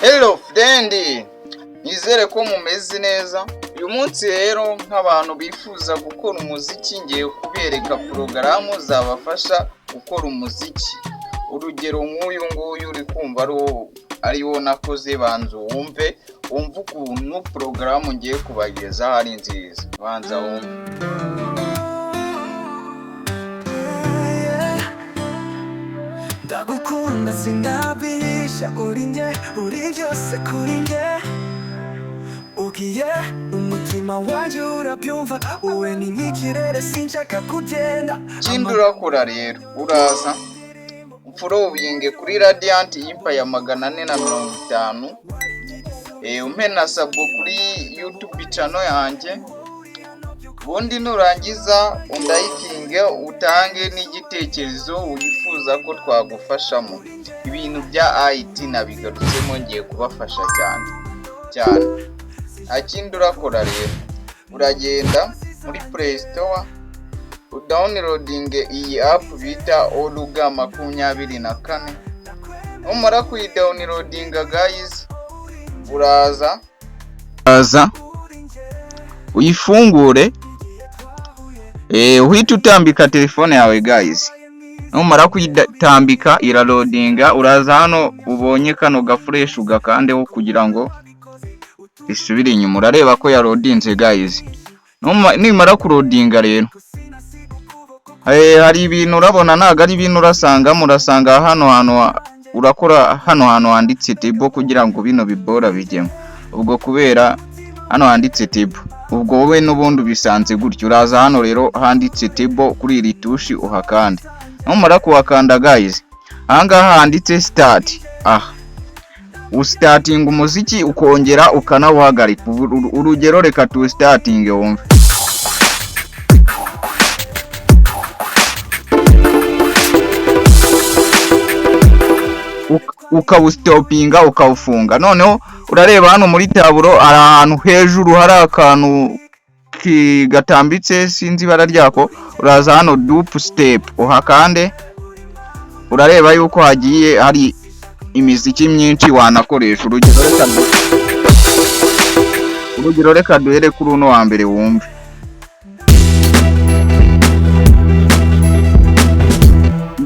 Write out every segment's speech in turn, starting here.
Hello friend, nizere ko mumeze neza. Uyu munsi rero, nk'abantu bifuza gukora umuziki, ngiye kubereka porogaramu zabafasha gukora umuziki. Urugero nk'uyu nguyu uri kumva ari wo nakoze, banza wumve ukuntu porogaramu ngiye kubagezaho ari nziza. Banza wumve. Ndagukunda sinabihisha, uri njye, uri byose kuri njye. Ugiye umutima wanjye urabyumva, wowe ni nk'ikirere, sinshaka kugenda. Ikindi urakora rero, uraza ufollowinge kuri Radiant Empire 450, umpe na sub kuri YouTube channel yanjye. Ubundi nurangiza undalikinge, utange n'igitekerezo wifuza ko twagufashamo. Ibintu bya IT nabigarutsemo, ngiye kubafasha cyane cyane. Nta kindi urakora rero, uragenda muri Play Store udownloadinge iyi app bita Oruga 24. Numara kuyidownloadinga guys, uraza uyifungure, uhite utambika telefone yawe guys. Numara kuyitambika iraloadinga. Uraza hano ubonye kano gaflèche, ugakandeho kugira ngo isubire inyuma. Urareba ko yaloadinze guys. Nimara kuloadinga rero, hari ibintu urabona, ntabwo ari ibintu urasangamo. Urasanga hano hantu urakora hano hantu handitse table kugira ngo bino bibora bijyemo. Ubwo kubera hano handitse table, ubwo wowe n'ubundi ubisanze gutyo. Uraza hano rero handitse table kuri iri tushi, uhakande. Numara kuhakanda guys, ahangaha handitse start, aha ustartinga umuziki ukongera ukanawuhagarika. Urugero reka tuwustartinge wumve. Ukawustopinga, ukawufunga. Noneho urareba hano muri tableau hari ahantu hejuru hari akantu gatambitse, sinzi ibara ryako. Uraza hano dubstep uhakande, urareba yuko hagiye hari imiziki myinshi wanakoresha. Urugero reka duhere kuri uno wa mbere wumve.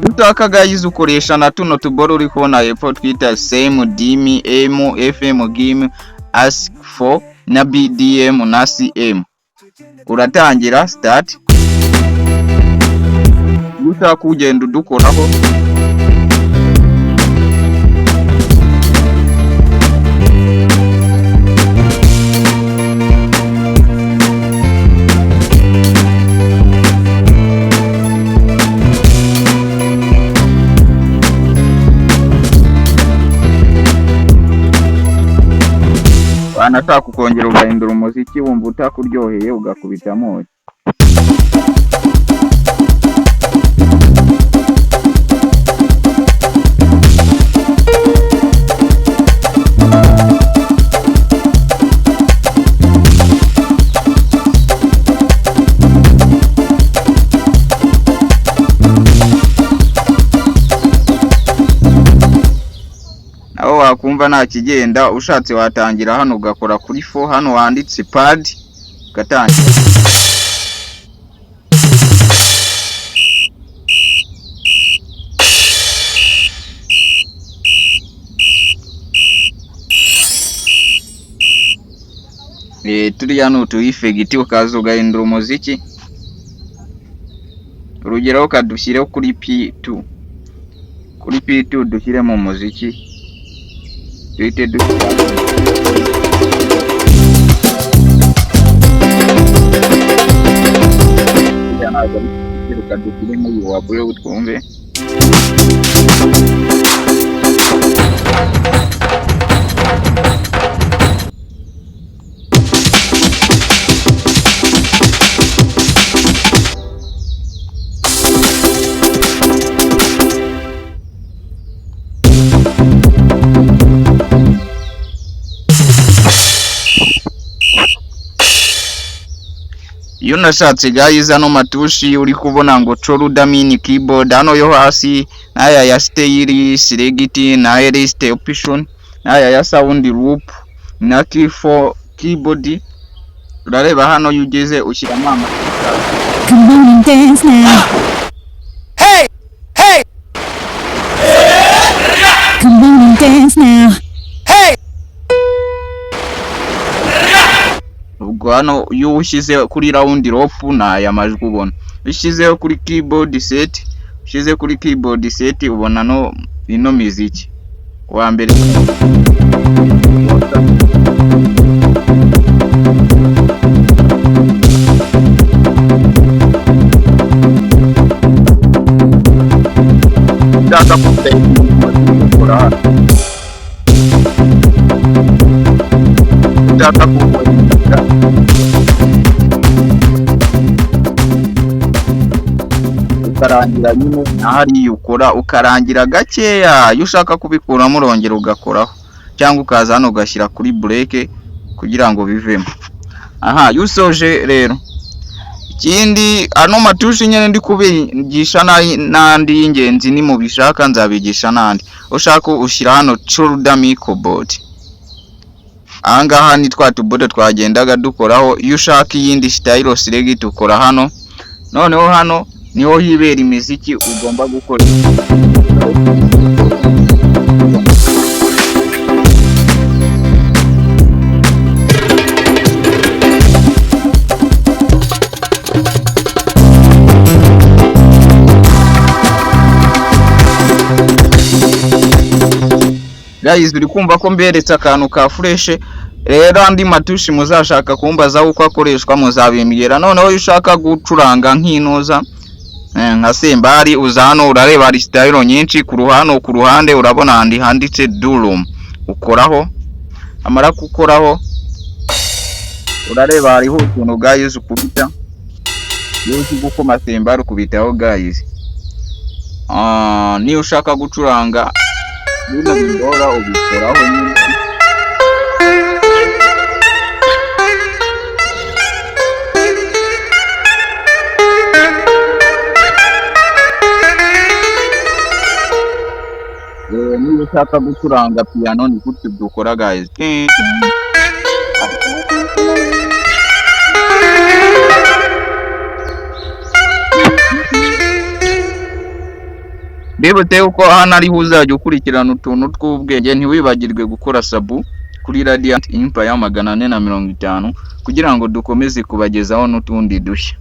Utaka guys, ukoresha na tuno tuboro uri kubona hepfo twita same dim m fm gim ask for na bdm na cm. Uratangira start, iyo ushaka ugenda udukoraho. Wanashaka ukongera ugahindura umuziki, wumva utakuryoheye ugakubitamo. Naho wakumva nta kigenda, ushatse watangira hano ugakora kuri fo hano wanditse pad, ugatangira. Turiya ni utu effect, ukaza ugahindura umuziki. Urugero kadushyireho kuri P2, kuri P2 dushyiremo umuziki, duhite dushyira reka dushyiremo uyu wa blue twumve. Iyo unashatse guys, ano matushi uri kubona ngo chord mini keyboard hano yo hasi n'aya ya style select na list option. N'aya ya sound loop na keyfo keyboard. Urareba hano, iyo ugeze ushyiramo amajwi. Come on and dance now. Hey! Hey! Come on and dance now. Hey! Ubwo hano iyo ushyize kuri round loop, ni aya majwi ubona. Iyo ushyizeho kuri keyboard set, ushyize kuri keyboard set, ubona no ino miziki wa mbere. Ushaka gukora hano, ushaka kuwukoresha ukarangira nyine na hariya ukora, ukarangira gakeya. Iyo ushaka kubikuramo urongera ugakoraho, cyangwa ukaza hano ugashyira kuri break kugira ngo bivemo. Aha, iyo usoje rero, ikindi ano matushi nyine ndi kubigisha n'andi y'ingenzi, nimubishaka nzabigisha n'andi. Ushaka ushyira hano shoulder microboard. Ahangaha ni twa tubuto twagendaga dukoraho. Iyo ushaka iyindi style select, ukora hano. Noneho hano niho hibera imiziki ugomba gukora. Guys, uri kumva ko mberetse akantu ka fresh. Rero andi matushi muzashaka kumbaza uko akoreshwa muzabimbwira. Noneho iyo ushaka gucuranga nk'intuza, nka cymbal, uza hano, urareba hari style nyinshi ku ruhande. Ku ruhande urabona handi handitse drum, ukoraho. Amara gukoraho, urareba hariho utuntu, guys, ukubita. Iyo uzi gukoma cymbal ukubitaho, guys. Ah, niyo ushaka gucuranga bino bigora, ubikoraho nyine. Niba ushaka gucuranga piano ni gutyo dukora, guys. Bibutse yuko hano ariho uzajya ukurikirana utuntu tw'ubwenge. Ntiwibagirwe gukora sub kuri Radiant Empire 450 kugira ngo dukomeze kubagezaho n'utundi dushya.